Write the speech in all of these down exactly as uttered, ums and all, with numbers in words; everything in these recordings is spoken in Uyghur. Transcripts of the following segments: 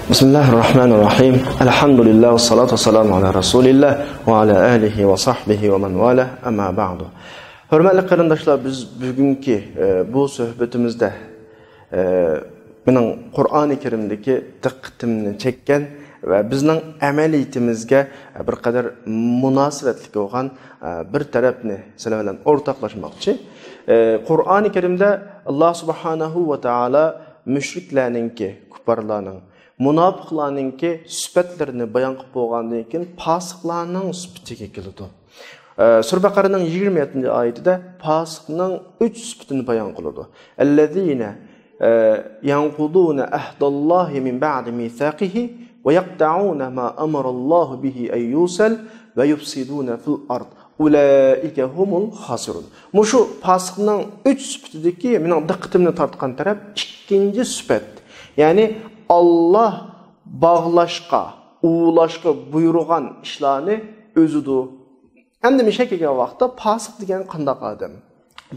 بسم الله الرحمن الرحيم. الحمد لله والصلاة والسلام على رسول الله وعلى آله وصحبه ومن والاه، أما بعد. ھۆرمەتلىك قېرىنداشلار، بىز بۈگۈنكى، ئە، بۇ سۆھبىتىمىزدە، ئە، مېنىڭ قۇرئانى كەرىمدىكى دىققىتىمنى چەككەن ۋە بىزنىڭ ئەمەلىيىتىمىزگە بىر قەدەر مۇناسىۋەتلىك بولغان، ئە، بىر تەرەپنى سىلەر بىلەن ئورتاقلاشماقچى. ئە، قۇرئانى كەرىمدە ئاللا سۇبھانەھۇ ۋە تائالا مۇشرىكلارنىڭكى، كۇپپارلارنىڭ، مۇناپىقلارنىڭكى سۈپەتلىرىنى بايان قىلىپ بولغاندىن كېيىن، پاسىقلارنىڭ سۈپىتىگە كېلىدۇ. ئە، سۈرە بەقەرەنىڭ يىگىرمە يەتتىنچى ئايىتىدە پاسىقنىڭ ئۈچ سۈپىتىنى بايان قىلىدۇ. الذين، ئە، ينقضون عهد الله من بعد ميثاقه ويقطعون ما أمر الله به أن يوصل ويفسدون في الأرض أولئك هم الخاسرون. مۇشۇ پاسىقنىڭ ئۈچ سۈپىتىدىكى مېنىڭ دىققىتىمنى تارتقان تەرەپ ئىككىنچى سۈپەت. يەنى ئاللا باغلاشقا، ئۇۋۇلاشقا بۇيرۇغان ئىشلارنى ئۈزىدۇ. ئەمدى مۇشۇ كەلگەن ۋاقىتتا پاسىق دېگەن قانداق ئادەم؟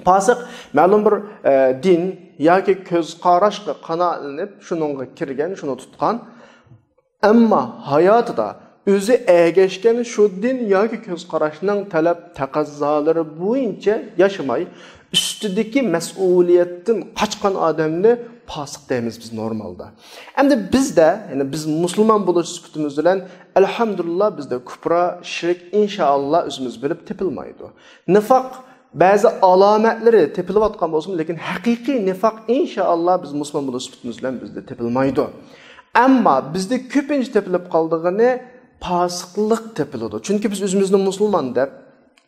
پاسىق مەلۇم بىر، ئە، دىن ياكى كۆز قاراشقا قانائەتلىنىپ، شۇنىڭغا كىرگەن، شۇنى تۇتقان. ئەمما ھاياتىدا ئۆزى ئەگەشكەن شۇ دىن ياكى كۆز قاراشنىڭ تەلەپ تەقەززالىرى بويىچە ياشىماي، ئۈستىدىكى مەسئۇلىيەتتىن قاچقان ئادەمنى پاسىق دەيمىز بىز نورمالدا. ئەمدى بىزدە، يەنى بىز مۇسۇلمان بولۇش سۈپىتىمىز بىلەن، ئەلھەمدۇلىللا، بىزدە كۇپرا، شىرك، ئىنشائاللا، ئۆزىمىز بىلىپ تېپىلمايدۇ. نىفاق بەزى ئالامەتلىرى تېپىلىۋاتقان بولسىمۇ، لېكىن ھەقىقىي نىفاق، ئىنشائاللا، بىز مۇسۇلمان بولۇش سۈپىتىمىز بىلەن بىزدە تېپىلمايدۇ. ئەمما بىزدە كۆپىنچە تېپىلىپ قالىدىغىنى پاسىقلىق تېپىلىدۇ. چۈنكى بىز ئۆزىمىزنى مۇسۇلمان دەپ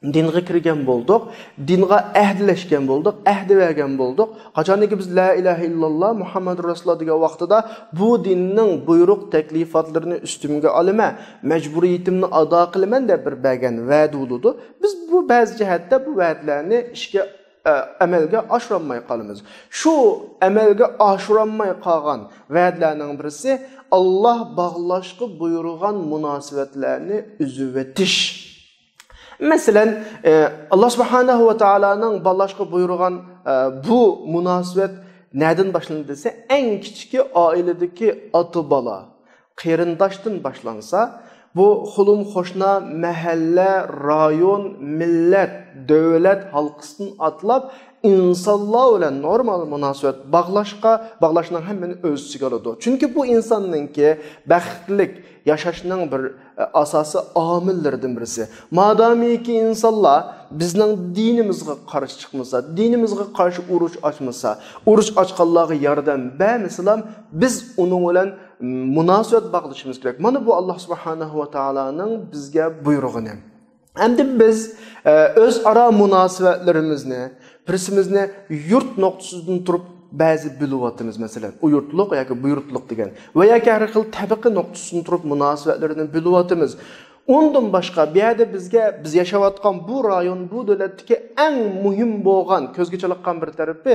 دىنغا كىرگەن بولدۇق، دىنغا ئەھدىلەشكەن بولدۇق، ئەھدى بەرگەن بولدۇق. قاچانكى بىز لا ئىلاھە ئىللاللا مۇھەممەدۇر رەسۇلۇللا دېگەن ۋاقتىدا بۇ دىننىڭ بۇيرۇق تەكلىپاتلىرىنى ئۈستۈمگە ئالىمەن، مەجبۇرىيىتىمنى ئادا قىلىمەن دەپ بىر بەرگەن ۋەدە بولىدۇ. بىز بۇ بەزى جەھەتتە بۇ ۋەدىلەرنى ئىشكە، ئە، ئەمەلگە ئاشۇرالماي قالىمىز. شۇ ئەمەلگە ئاشۇرالماي قالغان ۋەدىلەرنىڭ بىرسى، ئاللا باغلاشقا بۇيرۇغان مۇناسىۋەتلەرنى ئۈزۈۋېتىش. مەسىلەن، ئە، ئاللا سۇبھانەھۇ ۋە تائالانىڭ باغلاشقا بۇيرۇغان، ئە، بۇ مۇناسىۋەت نەدىن باشلىنىدۇ دېسە، ئەڭ كىچىكى ئائىلىدىكى ئاتا-بالا، قېرىنداشتىن باشلانسا، بۇ قولۇم-قوشنا، مەھەللە، رايون، مىللەت، دۆلەت ھالقىسىدىن ئاتلاپ، ئىنسانلار بىلەن نورمال مۇناسىۋەت باغلاشقا، باغلاشنىڭ ھەممىنى ئۆز ئىچىگە ئالىدۇ. چۈنكى بۇ ئىنساننىڭكى بەختلىك ياشاشنىڭ بىر، ئە، ئاساسىي ئامىللىرىدىن بىرسى. مادامىكى ئىنسانلار بىزنىڭ دىنىمىزغا قارشى چىقمىسا، دىنىمىزغا قارشى ئۇرۇش ئاچمىسا، ئۇرۇش ئاچقانلارغا ياردەم بەرمىسىلا، بىز ئۇنىڭ بىلەن مۇناسىۋەت باغلىشىمىز كېرەك. مانا بۇ ئاللا سۇبھانەھۇ ۋە تائالانىڭ بىزگە بۇيرۇغىنى. ئەمدى بىز، ئە، ئۆزئارا مۇناسىۋەتلىرىمىزنى، بىرسىمىزنى يۇرت نۇقتىسىدىن تۇرۇپ بەزى بۆلۈۋاتىمىز، مەسىلەن، ئۇ يۇرتلۇق ياكى بۇ يۇرتلۇق دېگەن ۋە ياكى ھەر خىل تەبىقە نۇقتىسىدىن تۇرۇپ مۇناسىۋەتلىرىنى بۆلۈۋاتىمىز. ئۇندىن باشقا، بۇ يەردە بىزگە، بىز ياشاۋاتقان بۇ رايون، بۇ دۆلەتتىكى ئەڭ مۇھىم بولغان، كۆزگە چېلىققان بىر تەرىپى،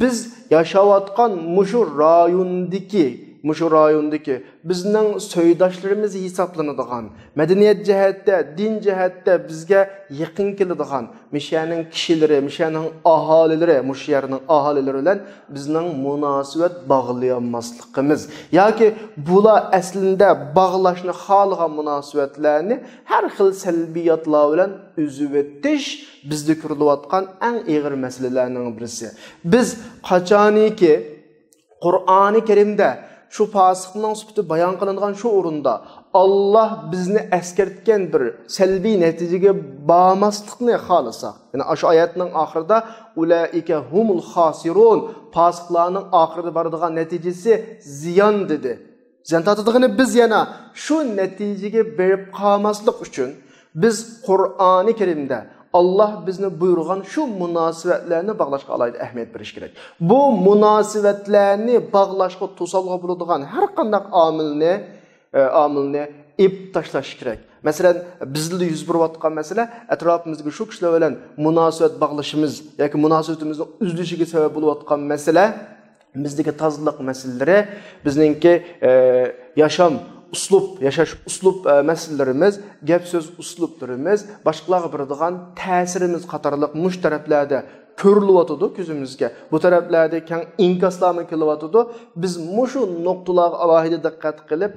بىز ياشاۋاتقان مۇشۇ رايوندىكى، مۇشۇ رايوندىكى بىزنىڭ سۆيداشلىرىمىز ھېسابلىنىدىغان، مەدەنىيەت جەھەتتە، دىن جەھەتتە بىزگە يېقىن كېلىدىغان، مۇشۇ يەرنىڭ كىشىلىرى، مۇشۇ يەرنىڭ ئاھالىلىرى، مۇشۇ يەرنىڭ ئاھالىلىرى بىلەن بىزنىڭ مۇناسىۋەت باغلىيالماسلىقىمىز ياكى بۇلار ئەسلىندە باغلاشنى خالىغان مۇناسىۋەتلەرنى ھەر خىل سەلبىياتلار بىلەن ئۈزۈۋېتىش بىزدە كۆرۈلۈۋاتقان ئەڭ ئېغىر مەسىلىلەرنىڭ بىرسى. بىز قاچانكى قۇرئانى كەرىمدە شۇ پاسىقنىڭ سۈپىتى بايان قىلىنغان شۇ ئورۇندا، ئاللا بىزنى ئەسكەرتكەن بىر سەلبىي نەتىجىگە بارماسلىقنى خالىساق، يەنى ئاشۇ ئايەتنىڭ ئاخىرىدا، ئۇلائىكە ھۇمۇل خاسىرۇن، پاسىقلارنىڭ ئاخىرىدا بارىدىغان نەتىجىسى زىيان، دېدى. زىيان تارتىدىغىنى بىز يەنە شۇ نەتىجىگە بېرىپ قالماسلىق ئۈچۈن، بىز قۇرئانى كەرىمدە ئاللا بىزنى بۇيرۇغان شۇ مۇناسىۋەتلەرنى باغلاشقا ئالاھىدە ئەھمىيەت بېرىش كېرەك. بۇ مۇناسىۋەتلەرنى باغلاشقا توسالغۇ بولىدىغان ھەر قانداق ئامىلنى، ئە، ئامىلنى ئېلىپ تاشلاش كېرەك. مەسىلەن، بىزدە يۈز بېرىۋاتقان مەسىلە، ئەتراپىمىزدىكى شۇ كىشىلەر بىلەن مۇناسىۋەت باغلىشىمىز ياكى مۇناسىۋىتىمىزنىڭ ئۈزۈلۈشىگە سەۋەب بولۇۋاتقان مەسىلە، بىزدىكى تازىلىق مەسىلىلىرى، بىزنىڭكى، ئە، ياشام ئۇسلۇب، ياشاش ئۇسلۇب، ئە، مەسىلىلىرىمىز، گەپ سۆز ئۇسلۇبلىرىمىز، باشقىلارغا بېرىدىغان تەسىرىمىز قاتارلىق مۇشۇ تەرەپلەردە كۆرۈلۈۋاتىدۇ كۆزىمىزگە. بۇ تەرەپلەردە كەڭ ئىنكاسلارمۇ كېلىۋاتىدۇ. بىز مۇشۇ نۇقتىلارغا ئالاھىدە دىققەت قىلىپ،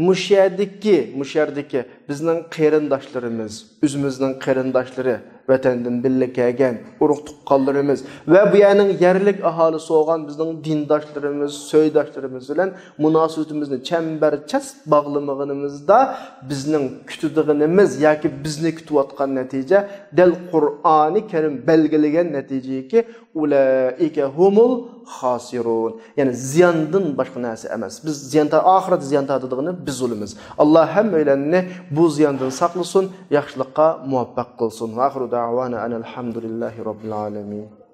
مۇشۇ يەردىكى، مۇشۇ يەردىكى بىزنىڭ قېرىنداشلىرىمىز، ئۆزىمىزنىڭ قېرىنداشلىرى، ۋەتەندىن بىللە كەلگەن ئۇرۇق تۇغقانلىرىمىز ۋە بۇ يەرنىڭ يەرلىك ئاھالىسى بولغان بىزنىڭ دىنداشلىرىمىز، سۆيداشلىرىمىز بىلەن مۇناسىۋىتىمىزنى چەمبەرچاس باغلىمىغىنىمىزدا، بىزنىڭ كۈتىدىغىنىمىز ياكى بىزنى كۈتۈۋاتقان نەتىجە دەل قۇرئانى كەرىم بەلگىلىگەن نەتىجىكى، ئۇلائىكە ھۇمۇل خاسىرۇن. يەنى زىياندىن باشقا نەرسە ئەمەس. بىز زىيان تا-، ئاخىرەتتە زىيان تارتىدىغىنى بىز بولىمىز. ئاللا ھەممەيلەننى بۇ زىياندىن ساقلىسۇن، ياخشىلىققا مۇۋەپپەق قىلسۇن. ۋە ئاخىرۇ دەۋانا ئەنەل ھەمدۇلىللاھى رەببىل ئالەمىن.